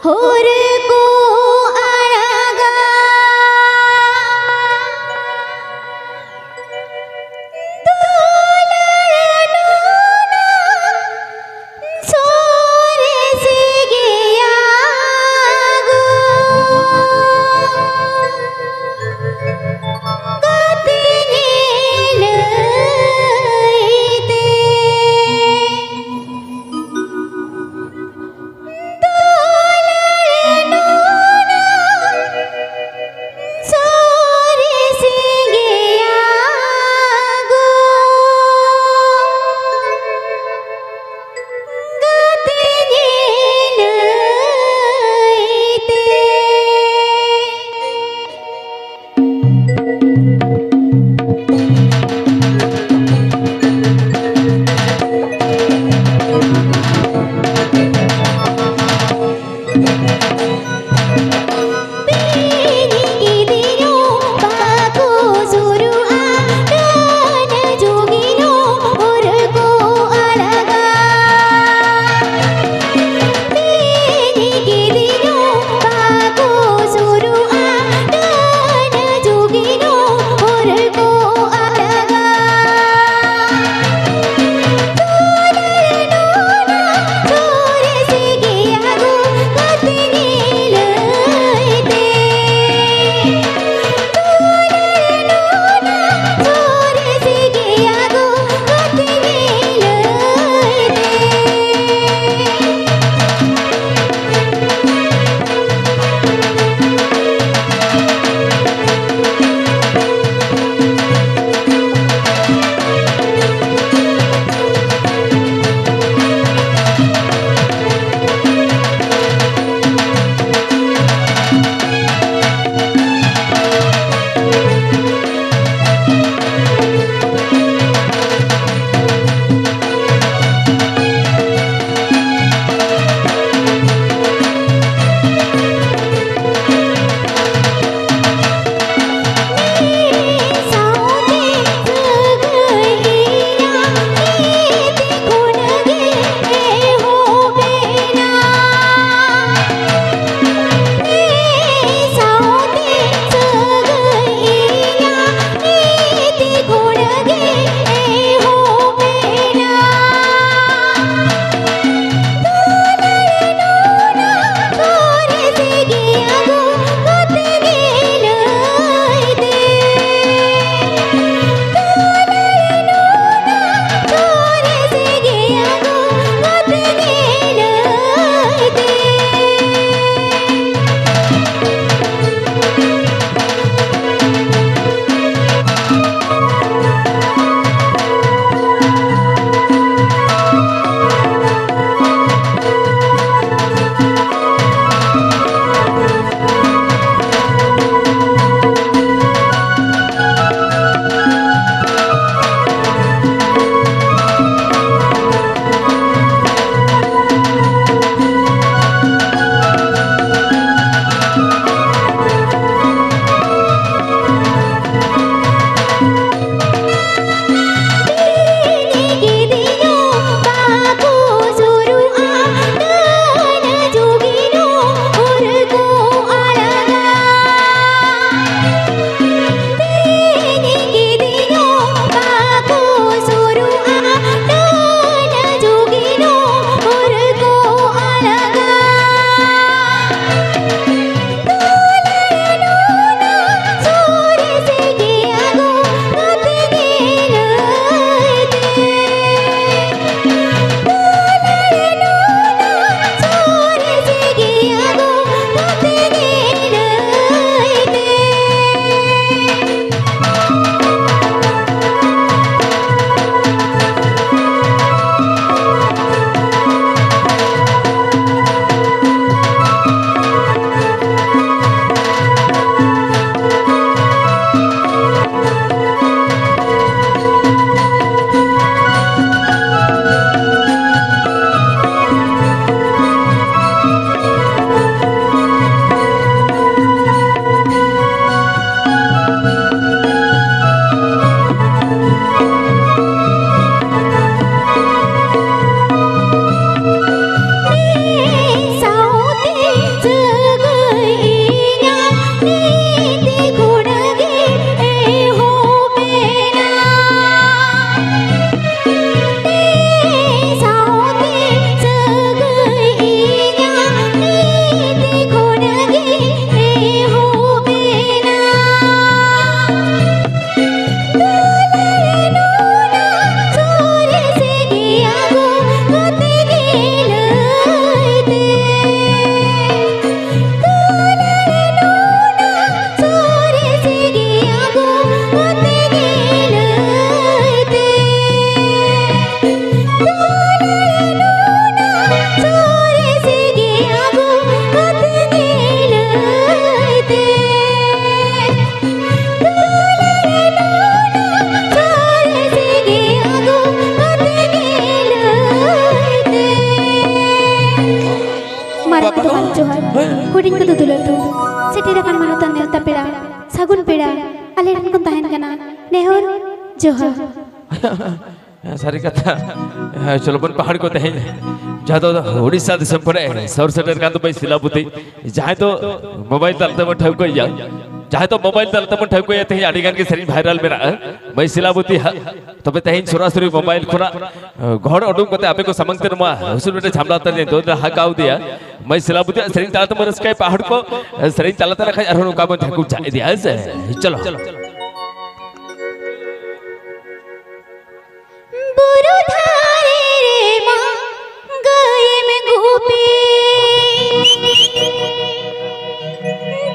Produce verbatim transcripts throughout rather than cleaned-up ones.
ᱦᱚᱨ ᱠᱚ ᱟᱲᱟᱜᱟ ᱫᱩᱞᱟᱹᱲ ᱱᱩᱱᱟᱹᱜ ᱥᱚᱨᱮᱥ ᱜᱮᱭᱟ ᱜᱳ᱾ ᱜᱟᱛᱮᱧ ᱞᱟᱹᱭ ᱛᱮ ᱫᱩᱞᱟᱹᱲ ᱦᱩᱰᱤᱧ ᱠᱚᱫᱚ ᱫᱩᱞᱟᱹᱲ ᱫᱚ ᱥᱮᱴᱮᱨ ᱟᱠᱟᱱ ᱢᱟᱱᱚᱛᱟᱱ ᱱᱮᱣᱛᱟ ᱯᱮᱲᱟ, ᱥᱟᱹᱜᱩᱱ ᱯᱮᱲᱟ, ᱟᱞᱮ ᱨᱮᱱ ᱠᱚ ᱛᱟᱦᱮᱱ ᱠᱟᱱᱟ᱾ ᱱᱮᱦᱚᱨ ᱡᱚᱦᱟᱨ᱾ ᱦᱮᱸ, ᱥᱟᱹᱨᱤ ᱠᱟᱛᱷᱟ᱾ ᱦᱮᱸ, ᱪᱚᱞᱚ ᱵᱚᱱ ᱯᱟᱦᱟᱲ ᱠᱚ ᱛᱮᱦᱮᱧ, ᱡᱟᱦᱟᱸ ᱫᱚ ᱩᱲᱤᱥᱥᱟ ᱫᱤᱥᱚᱢ ᱠᱷᱚᱱᱮ ᱥᱚᱦᱚᱨ ᱥᱮᱴᱮᱨ ᱠᱟᱱ ᱫᱚ ᱢᱟᱹᱭ ᱥᱤᱞᱟᱵᱚᱛᱤ, ᱡᱟᱦᱟᱸᱭ ᱫᱚ ᱢᱳᱵᱟᱭᱤᱞ ᱛᱟᱞᱟ ᱛᱮᱵᱚᱱ ᱴᱷᱟᱹᱣᱠᱟᱹᱭᱮᱭᱟ, ᱡᱟᱦᱟᱸᱭ ᱫᱚ ᱢᱳᱵᱟᱭᱤᱞ ᱛᱟᱞᱟ ᱛᱮᱵᱚᱱ ᱴᱷᱟᱹᱣᱠᱟᱹᱭᱟ, ᱛᱮᱦᱮᱧ ᱟᱹᱰᱤ ᱜᱟᱱ ᱜᱮ ᱥᱮᱨᱮᱧ ᱵᱷᱟᱭᱨᱟᱞ ᱢᱮᱱᱟᱜᱼᱟ ᱢᱟᱹᱭ ᱥᱤᱞᱟᱵᱚᱛᱤ ᱦᱟᱸᱜ᱾ ᱛᱚᱵᱮ ᱛᱮᱦᱮᱧ ᱥᱚᱨᱟᱥᱚᱨᱤ ᱢᱳᱵᱟᱭᱤᱞ ᱠᱷᱚᱱᱟᱜ, ᱟᱸ, ᱜᱚᱦᱚᱲ ᱩᱰᱩᱠ ᱠᱟᱛᱮ ᱟᱯᱮ ᱠᱚ ᱥᱟᱢᱟᱝ ᱛᱮ ᱱᱚᱣᱟ ᱦᱩᱥᱩᱞ ᱢᱤᱫᱴᱮᱱ ᱡᱷᱟᱢᱞᱟ ᱛᱟᱞᱮ ᱫᱚ ᱦᱟᱠᱟᱣ ᱫᱮᱭᱟ᱾ ᱢᱟᱹᱭ ᱥᱤᱞᱟᱵᱚᱛᱤ ᱥᱮᱨᱮᱧ ᱛᱟᱞᱟ ᱛᱮᱵᱚᱱ ᱨᱟᱹᱥᱠᱟᱹᱭᱟ, ᱯᱟᱦᱟᱲ ᱠᱚ ᱥᱮᱨᱮᱧ ᱛᱟᱞᱟ ᱛᱮ ᱠᱷᱟᱡ ᱟᱨᱦᱚᱸ ᱱᱚᱝᱠᱟ ᱵᱚᱱ ᱡᱷᱟᱹᱠᱩ ᱡᱷᱟᱜ ᱤᱫᱤᱭᱟ, ᱦᱮᱸ ᱥᱮ? ᱪᱚᱞᱚ᱾ ᱵᱩᱨᱩ ᱫᱷᱟᱨᱮ ᱨᱮᱢᱟ ᱜᱟᱹᱭᱮᱢ ᱜᱩᱯᱤ,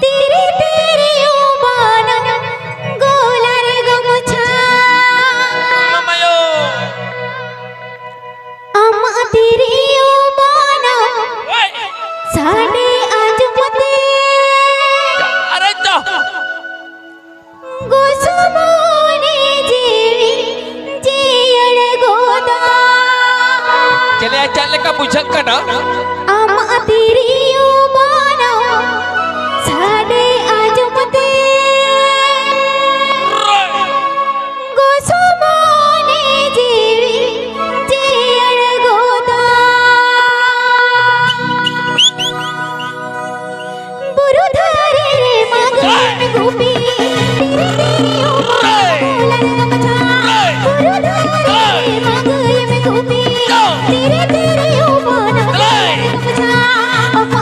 ᱛᱤᱨᱤ ᱛᱤᱨᱤᱭᱳ ᱵᱟᱱᱟᱢ ᱜᱳᱞᱟᱨ ᱜᱚᱢᱪᱷᱟ᱾ ᱢᱟᱢᱟᱭᱳ᱾ ᱟᱢᱟᱜ ᱛᱤᱨᱤᱭᱳ ᱵᱟᱱᱟᱢ ᱳᱭ᱾ ᱥᱟᱰᱮ ᱟᱸᱡᱚᱢ ᱛᱮ ᱟᱨᱮ ᱪᱚ᱾ ᱜᱚᱥᱚᱢᱚᱱᱤ ᱡᱤᱣᱤ ᱡᱤᱭᱟᱹᱲ ᱜᱚᱫᱟ᱾ ᱪᱮᱞᱮ ᱪᱮᱫ ᱞᱮᱠᱟ ᱵᱩᱡᱷᱟᱹᱜ ᱠᱟᱱᱟ? ᱟᱢᱟᱜ ᱛᱤᱨᱤᱭᱳ ᱵᱟᱱᱟᱢ ᱥᱟᱰᱮ ᱟᱸᱡᱚᱢ ᱛᱮ ᱜᱚᱥᱚᱢᱚᱱᱤ ᱡᱤᱣᱤ ᱡᱤᱭᱟᱹᱲ ᱜᱚᱫᱟ᱾ ᱵᱩᱨᱩ ᱫᱷᱟᱨᱮ ᱨᱮ ᱢᱟ ᱜᱟᱹᱭ ᱮᱢ ᱜᱩᱯᱤ, ᱛᱤᱨᱤ ᱛᱤᱨᱤᱭᱳ ᱵᱟᱱᱟᱢ ᱜᱳᱞᱟᱨ ᱜᱚᱢᱪᱷᱟ᱾ ᱵᱩᱨᱩ ᱫᱷᱟᱨᱮ ᱨᱮ ᱢᱟ ᱜᱟᱹᱭ ᱮᱢ ᱜᱩᱯᱤ, ᱛᱤᱨᱤ ᱛᱤᱨᱤᱭᱳ ᱵᱟᱱᱟᱢ ᱜᱳᱞᱟᱨ ᱜᱚᱢᱪᱷᱟ᱾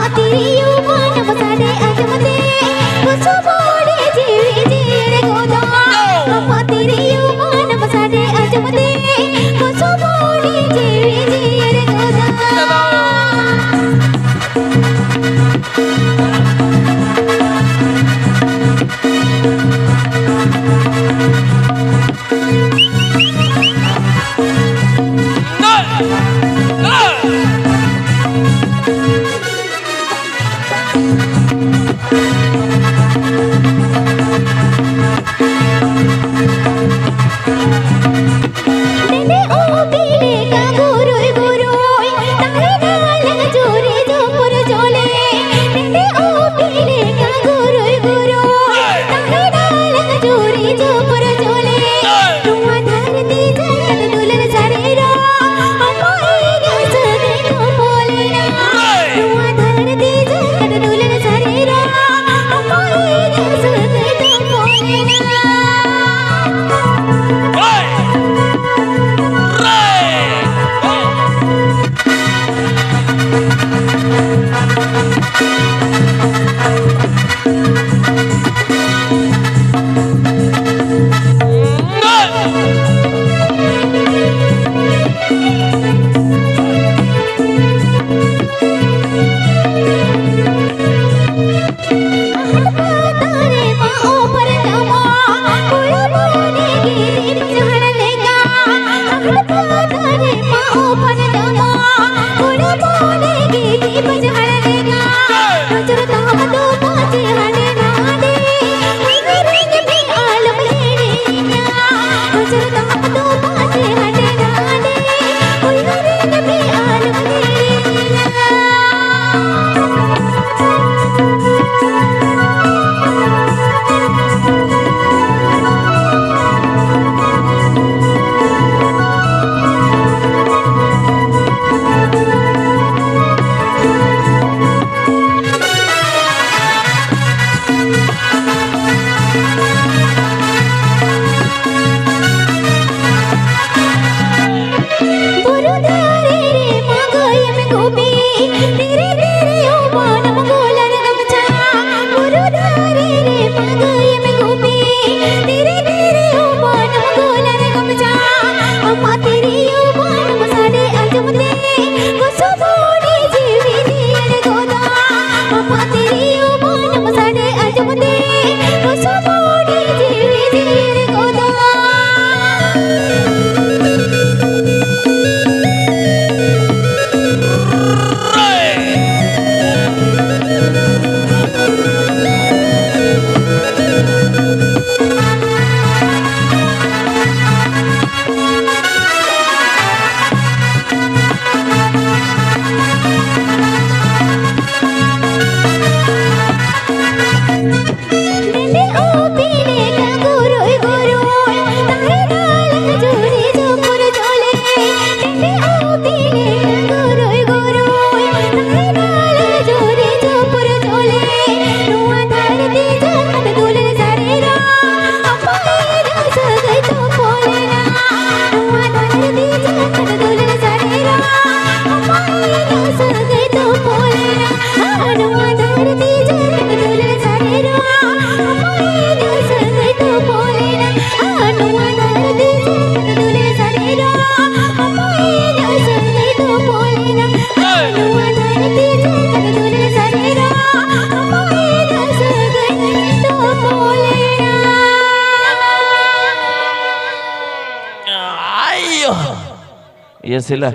ᱪᱮᱞᱟ᱾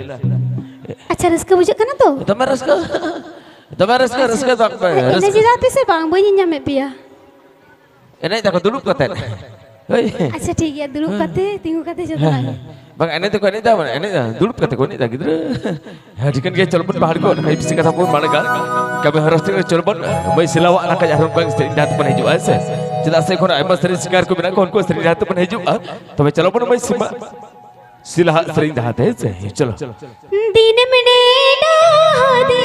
ᱟᱪᱪᱷᱟ, ᱨᱟᱹᱥᱠᱟᱹ ᱵᱩᱡᱷᱟᱹᱜ ᱠᱟᱱᱟ ᱛᱚ? ᱫᱚᱢᱮ ᱨᱟᱹᱥᱠᱟᱹ᱾ ᱫᱚᱢᱮ ᱨᱟᱹᱥᱠᱟᱹ, ᱨᱟᱹᱥᱠᱟᱹ ᱫᱚ ᱟᱯᱮ, ᱮᱱᱮᱡ ᱨᱟᱹᱥᱠᱟᱹ᱾ ᱮᱫᱟ ᱯᱮ ᱥᱮ ᱵᱟᱝ? ᱵᱟᱹᱧ ᱧᱮᱞ ᱧᱟᱢᱮᱫ ᱯᱮᱭᱟ᱾ ᱮᱱᱮᱡ ᱫᱟᱠᱚ ᱫᱩᱲᱩᱵ ᱠᱟᱛᱮᱫ᱾ ᱦᱳᱭ᱾ ᱟᱪᱪᱷᱟ, ᱴᱷᱤᱠ ᱜᱮᱭᱟ, ᱫᱩᱲᱩᱵ ᱠᱟᱛᱮ, ᱛᱤᱸᱜᱩ ᱠᱟᱛᱮ, ᱡᱚᱛᱚᱱᱟᱜ ᱜᱮ᱾ ᱵᱟᱝ, ᱮᱱᱮᱡ ᱫᱚᱠᱚ ᱮᱱᱮᱡ ᱫᱟ, ᱢᱟᱱᱮ, ᱮᱱᱮᱡ ᱫᱟ, ᱫᱩᱲᱩᱵ ᱠᱟᱛᱮ ᱠᱚ ᱮᱱᱮᱡ ᱫᱟ ᱜᱤᱫᱽᱨᱟᱹ᱾ ᱦᱮᱸ, ᱴᱷᱤᱠᱟᱹᱱ ᱜᱮᱭᱟ, ᱪᱚᱞᱚ ᱵᱚᱱ ᱵᱟᱦᱟᱞ ᱠᱚ, ᱚᱱᱟ ᱠᱷᱟᱡ ᱵᱮᱥᱤ ᱠᱟᱛᱷᱟ ᱵᱚᱱ ᱢᱟᱲᱟᱝᱟ᱾ ᱠᱟᱹᱢᱤ ᱦᱚᱨᱟ ᱥᱮᱫ ᱨᱮ ᱪᱚᱞᱚ ᱵᱚᱱ, ᱢᱟᱹᱭ ᱥᱤᱞᱟᱣᱟᱜ ᱱᱟᱠᱷᱟᱡ ᱟᱨᱦᱚᱸ ᱚᱱᱠᱟ ᱥᱮᱨᱮᱧ ᱰᱟᱦᱟᱨ ᱛᱮᱵᱚᱱ ᱦᱤᱡᱩᱜᱼᱟ, ᱦᱮᱸ ᱥᱮ? ᱪᱮᱫᱟᱜ ᱥᱮ ᱮᱠᱷᱚᱱ ᱟᱭᱢᱟ ᱥᱮᱨᱮᱧ ᱥᱤᱝᱜᱟᱨ ᱠᱚ ᱢᱮᱱᱟᱜ ᱠᱚᱣᱟ, ᱩᱱᱠᱩ ᱥᱮᱨᱮᱧ ᱰᱟᱦᱟᱨ ᱛᱮᱵᱚᱱ ᱦᱤᱡᱩᱜᱼᱟ᱾ ᱛᱚᱵᱮ ᱪᱚᱞᱚ ᱵᱚᱱ ᱢᱟᱹᱭ ᱥᱤᱢᱟ᱾ ᱥᱤᱞᱟᱦᱟᱜ ᱥᱮᱨᱮᱧ ᱰᱟᱦᱟᱨ ᱛᱮ, ᱦᱮᱸ ᱥᱮ? ᱪᱚᱞᱚ᱾ ᱫᱤᱱᱮᱢ ᱱᱮᱰᱟ ᱟᱫᱮ,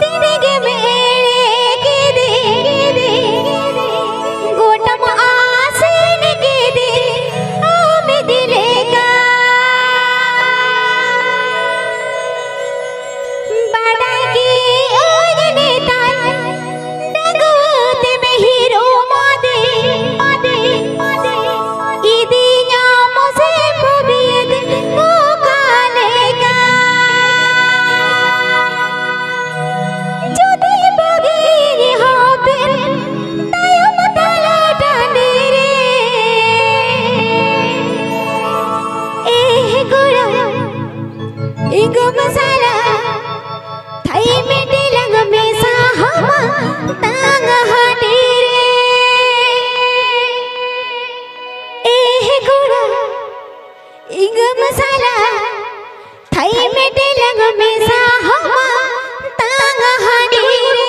ᱫᱤᱱ ᱜᱮᱢ ᱮᱲᱮ ᱠᱮᱫᱮ, ᱜᱚᱴᱟᱢ ᱟᱥᱮᱱ ᱠᱮᱫᱮ, ᱟᱢ ᱤᱫᱤ ᱞᱮᱠᱟ᱾ ᱵᱟᱰᱟᱭ ᱠᱮᱜᱼᱟᱹᱧ ᱱᱮᱛᱟᱨ, ᱰᱟᱺᱜᱩᱣᱟᱹ ᱛᱮᱢ ᱦᱤᱨᱳ ᱢᱟᱫᱮ, ᱢᱟᱫᱮ, ᱢᱟᱫᱮ᱾ ᱤᱫᱤᱧᱟᱢ ᱥᱮ ᱵᱷᱟᱹᱵᱤᱭᱟᱹᱫ ᱚᱠᱟ ᱞᱮᱠᱟ? ᱡᱩᱫᱤ ᱵᱟᱹᱜᱤᱧ ᱦᱟᱯᱮᱱ ᱛᱟᱭᱚᱢ ᱛᱟᱞᱟ ᱴᱟᱺᱰᱤ ᱨᱮ, ᱮ ᱜᱚᱲᱚᱢ, ᱮᱸᱜᱚᱢ ᱥᱟᱞᱟ ᱛᱷᱟᱭᱤ ᱢᱮᱴᱮ ᱞᱟᱝ ᱢᱮᱥᱟ ᱦᱟᱢᱟ ᱛᱟᱝ ᱦᱟᱺᱰᱤ ᱨᱮ᱾ ᱮ ᱜᱚᱲᱟ, ᱮᱸᱜᱚᱢ ᱥᱟᱞᱟ ᱛᱷᱟᱭᱤ ᱢᱮᱴᱮ ᱞᱟᱝ ᱢᱮᱥᱟ ᱦᱟᱢᱟ ᱛᱟᱝ ᱦᱟᱺᱰᱤ ᱨᱮ᱾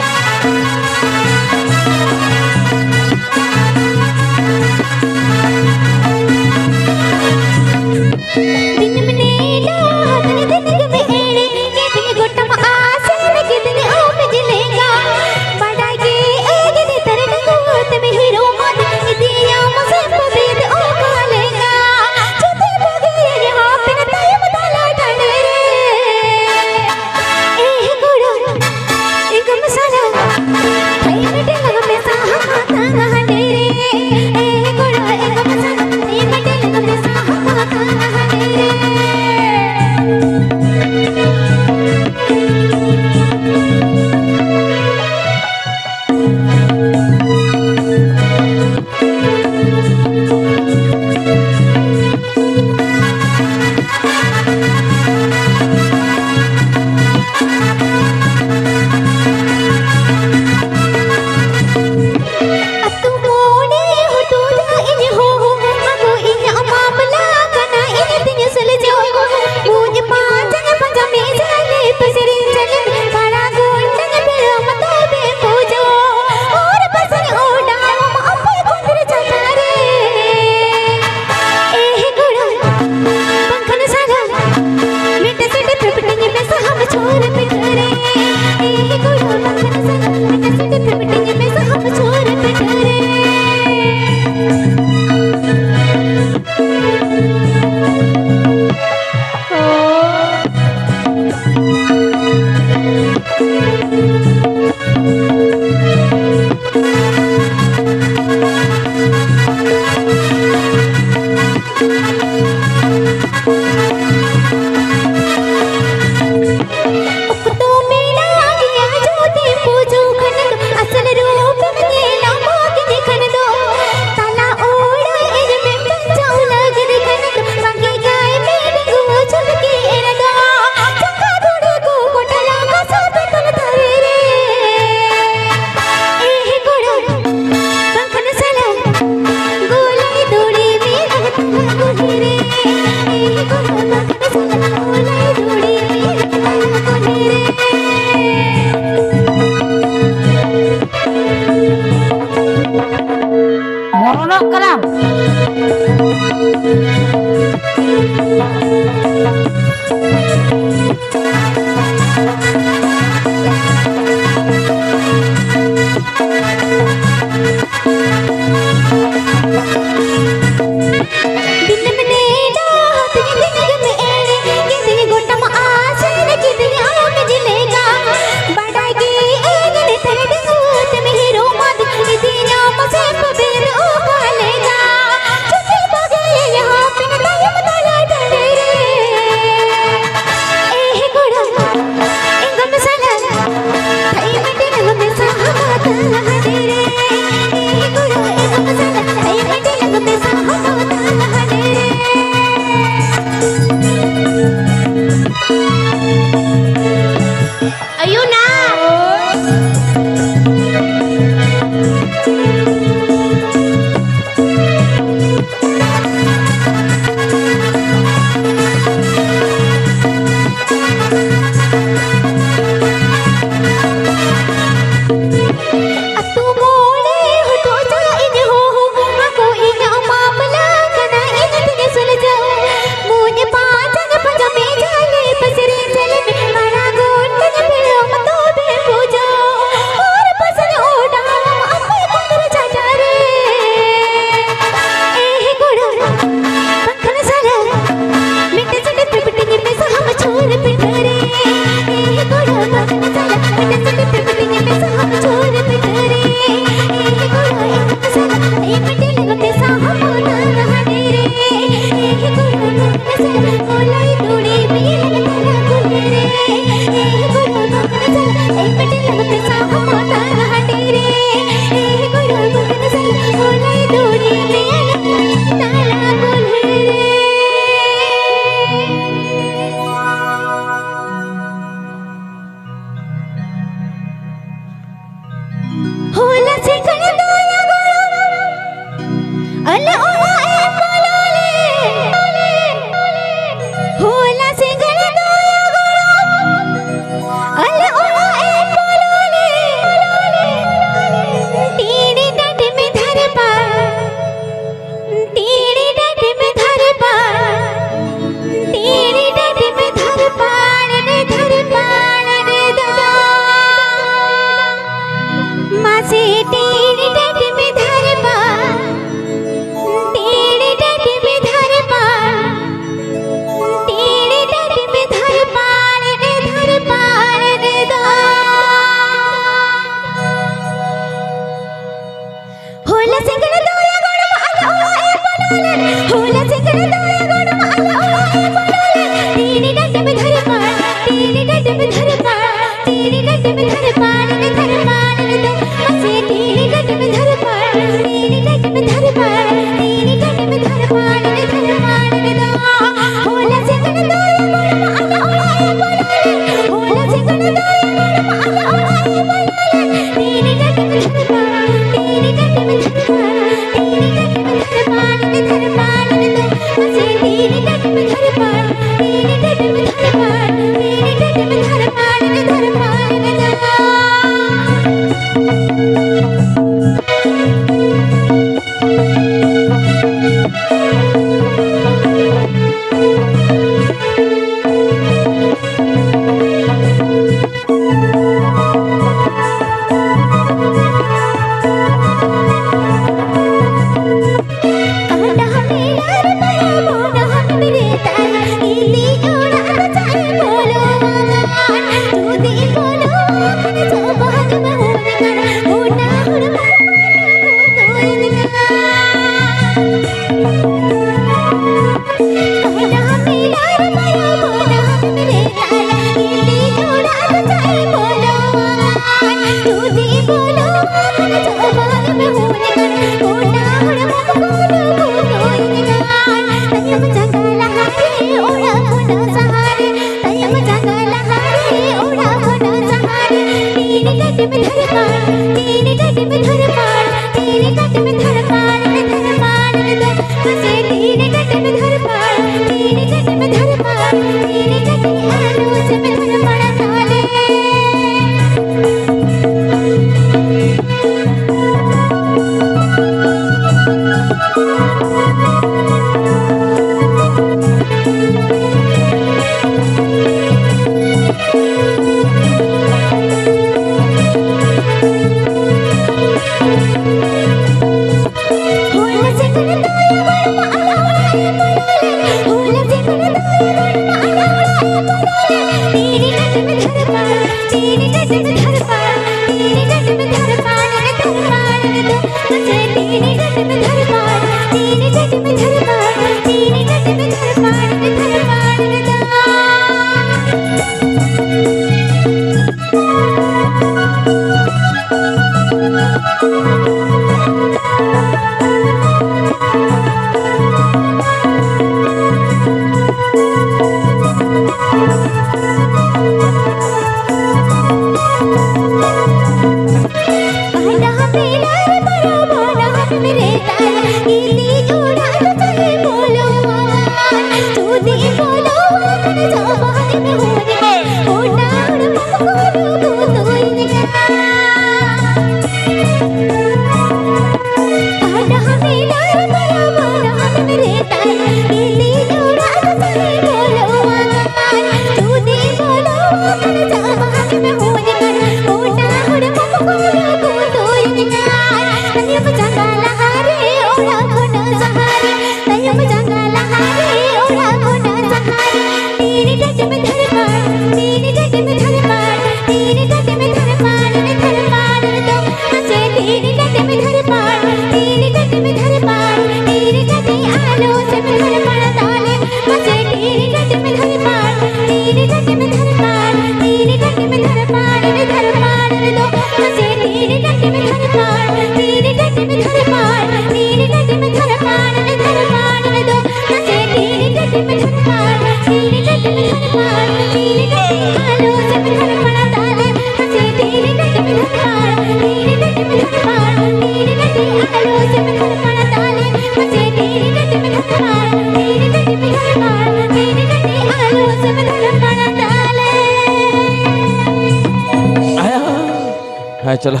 ᱪᱚᱞᱚ,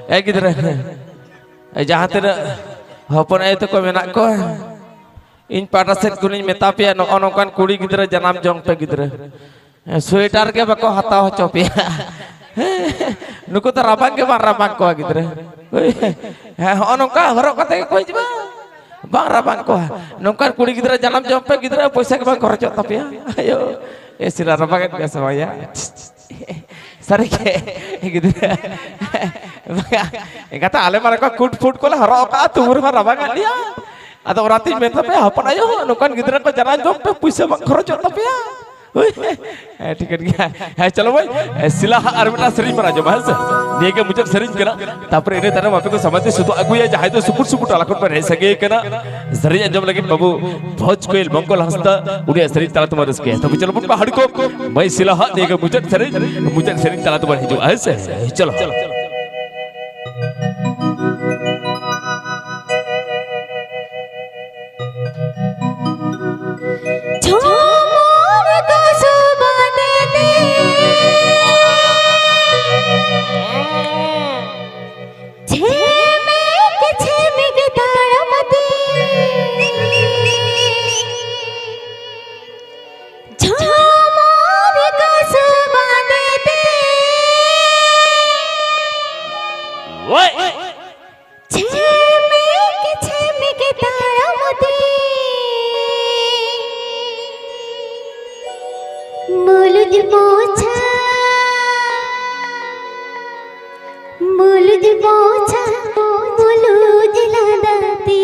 ᱮ ᱜᱤᱫᱽᱨᱟᱹ, ᱮ ᱡᱟᱦᱟᱸ ᱛᱤᱱᱟᱹᱜ ᱦᱚᱯᱚᱱ ᱟᱭᱳ ᱛᱟᱠᱚ ᱢᱮᱱᱟᱜ ᱠᱚᱣᱟ, ᱤᱧ ᱯᱟᱦᱴᱟ ᱥᱮᱫ ᱠᱷᱚᱱᱤᱧ ᱢᱮᱛᱟ ᱯᱮᱭᱟ, ᱱᱚᱜᱼᱚ ᱱᱚᱝᱠᱟᱱ ᱠᱩᱲᱤ ᱜᱤᱫᱽᱨᱟᱹ ᱡᱟᱱᱟᱢ ᱡᱚᱝ ᱯᱮ ᱜᱤᱫᱽᱨᱟᱹ᱾ ᱥᱳᱭᱮᱴᱟᱨ ᱜᱮ ᱵᱟᱠᱚ ᱦᱟᱛᱟᱣ ᱦᱚᱪᱚ ᱯᱮᱭᱟ᱾ ᱱᱩᱠᱩ ᱫᱚ ᱨᱟᱵᱟᱝ ᱜᱮ ᱵᱟᱝ ᱨᱟᱵᱟᱝ ᱠᱚᱣᱟ ᱜᱤᱫᱽᱨᱟᱹ᱾ ᱦᱮᱸ, ᱦᱚᱸᱜᱼᱚ ᱱᱚᱝᱠᱟ ᱦᱚᱨᱚᱜ ᱠᱟᱛᱮ ᱜᱮᱠᱚ ᱦᱤᱡᱩᱜᱼᱟ᱾ ᱵᱟᱝ ᱨᱟᱵᱟᱝ ᱠᱚᱣᱟ᱾ ᱱᱚᱝᱠᱟᱱ ᱠᱩᱲᱤ ᱜᱤᱫᱽᱨᱟᱹ ᱡᱟᱱᱟᱢ ᱡᱚᱝ ᱯᱮ ᱜᱤᱫᱽᱨᱟᱹ, ᱯᱚᱭᱥᱟ ᱜᱮ ᱵᱟᱝ ᱠᱷᱚᱨᱚᱪᱚᱜ ᱛᱟᱯᱮᱭᱟ᱾ ᱟᱭᱳ, ᱮ ᱥᱤᱞᱟ, ᱨᱟᱵᱟᱝ ᱮᱫ ᱢᱮᱭᱟ ᱥᱮ ᱵᱟᱝᱭᱟ? ᱥᱟᱹᱨᱤ ᱜᱮ ᱜᱤᱫᱽᱨᱟᱹ᱾ ᱵᱟᱝᱟ, ᱮᱱᱠᱷᱟᱱ ᱟᱞᱮ ᱢᱟ ᱱᱚᱝᱠᱟ ᱠᱩᱴ ᱯᱷᱩᱴ ᱠᱚᱞᱮ ᱦᱚᱨᱚᱜ ᱟᱠᱟᱫᱼᱟ, ᱛᱩᱵᱩ ᱨᱮᱦᱚᱸ ᱨᱟᱵᱟᱝ ᱮᱫ ᱞᱮᱭᱟ᱾ ᱟᱫᱚ ᱚᱱᱟᱛᱤᱧ ᱢᱮᱱ ᱛᱟᱯᱮᱭᱟ, ᱦᱚᱯᱚᱱ ᱟᱭᱳ, ᱱᱚᱝᱠᱟᱱ ᱜᱤᱫᱽᱨᱟᱹ ᱠᱚ ᱡᱟᱱᱟᱢ ᱡᱚᱝ ᱯᱮ, ᱯᱩᱭᱥᱟᱹ ᱵᱟᱝ ᱠᱷᱚᱨᱚᱪᱚᱜ ᱛᱟᱯᱮᱭᱟ᱾ ᱦᱳᱭ᱾ ᱦᱮᱸ, ᱴᱷᱤᱠᱟᱹᱱ ᱜᱮᱭᱟ᱾ ᱦᱮᱸ, ᱪᱚᱞᱚ ᱵᱷᱟᱭ, ᱮ, ᱥᱤᱞᱟ ᱦᱟᱸᱜ ᱟᱨ ᱢᱤᱫᱴᱟᱝ ᱥᱮᱨᱮᱧ ᱵᱚᱱ ᱟᱸᱡᱚᱢᱟ, ᱦᱮᱸ ᱥᱮ? ᱱᱤᱭᱟᱹ ᱜᱮ ᱢᱩᱪᱟᱹᱫ ᱥᱮᱨᱮᱧ ᱠᱟᱱᱟ᱾ ᱛᱟᱯᱚᱨᱮ ᱤᱱᱟᱹ ᱛᱟᱭᱱᱚᱢ ᱟᱯᱮ ᱠᱚ ᱥᱟᱢᱟᱝ ᱛᱮ ᱥᱩᱛᱩᱜ ᱟᱹᱜᱩᱭᱟ, ᱡᱟᱦᱟᱸᱭ ᱫᱚ ᱥᱩᱯᱩᱨ ᱥᱩᱯᱩᱨ ᱴᱚᱞᱟ ᱠᱷᱚᱱ ᱯᱮ ᱦᱮᱡ ᱥᱟᱸᱜᱮ ᱠᱟᱱᱟ᱾ ᱥᱮᱨᱮᱧ ᱟᱸᱡᱚᱢ ᱞᱟᱹᱜᱤᱫ ᱵᱟᱹᱵᱩ ᱵᱷᱚᱡᱽ ᱠᱳᱭᱮᱞ ᱢᱚᱝᱜᱚᱞ ᱦᱟᱸᱥᱫᱟ, ᱩᱱᱤᱭᱟᱜ ᱥᱮᱨᱮᱧ ᱛᱟᱞᱟ ᱛᱮᱵᱚᱱ ᱨᱟᱹᱥᱠᱟᱹᱭᱟ᱾ ᱛᱚᱵᱮ ᱪᱚᱞᱚ ᱵᱚᱱ ᱯᱟᱦᱟᱲ ᱠᱚ, ᱢᱟᱹᱭ ᱥᱤᱞᱟ ᱦᱟᱸᱜ ᱱᱤᱭᱟᱹ ᱜᱮ ᱢᱩᱪᱟᱹᱫ ᱥᱮᱨᱮᱧ, ᱢᱩᱪᱟᱹᱫ ᱥᱮᱨᱮᱧ ᱛᱟᱞᱟ ᱛᱮᱵᱚᱱ ᱦᱤᱡᱩᱜᱼᱟ, ᱦᱮᱸ ᱥᱮ? ᱪᱚᱞᱚ᱾ ᱡᱷᱩᱢᱩᱨ ᱠᱚ ᱥᱩᱵᱟᱫᱮ ᱛᱮ, ᱡᱷᱤᱢᱤᱠ ᱡᱷᱤᱢᱤᱠ ᱛᱟᱲᱟᱢ ᱛᱮ, ᱡᱷᱩᱢᱩᱨ ᱠᱚ ᱥᱩᱵᱟᱫᱮ ᱛᱮ᱾ ᱡᱷᱤᱢᱤᱠ ᱡᱷᱤᱢᱤᱠ ᱛᱟᱲᱟᱢ ᱛᱮ ᱢᱩᱞᱩᱡ ᱢᱚᱪᱷᱟ, ᱢᱩᱞᱩᱡ ᱢᱚᱪᱷᱟ, ᱢᱩᱞᱩᱡ ᱞᱟᱸᱫᱟ ᱛᱮ᱾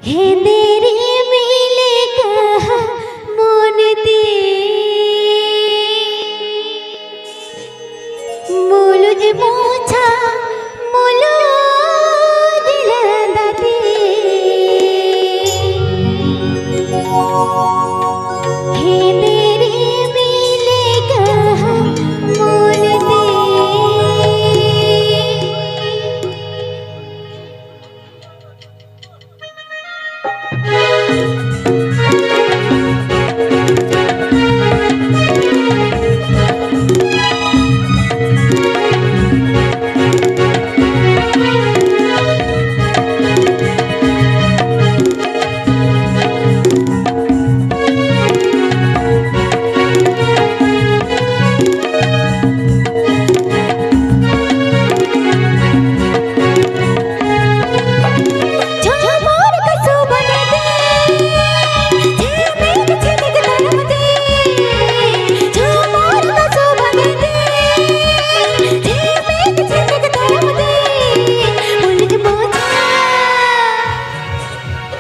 ᱦᱮᱸᱫᱮ ᱨᱤᱢᱤᱞ ᱞᱮᱠᱟ ᱢᱚᱱᱮ ᱛᱮ᱾ ᱢᱩᱞᱩᱡ ᱢᱚᱪᱷᱟ, ᱢᱩᱞᱩᱡ ᱞᱟᱸᱫᱟ ᱛᱮ᱾ ᱦᱮᱸᱫᱮ ᱨᱤᱢᱤᱞ ᱞᱮᱠᱟ ᱢᱚᱱᱮ ᱛᱮ᱾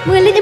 ᱢᱟᱹᱞᱤᱡ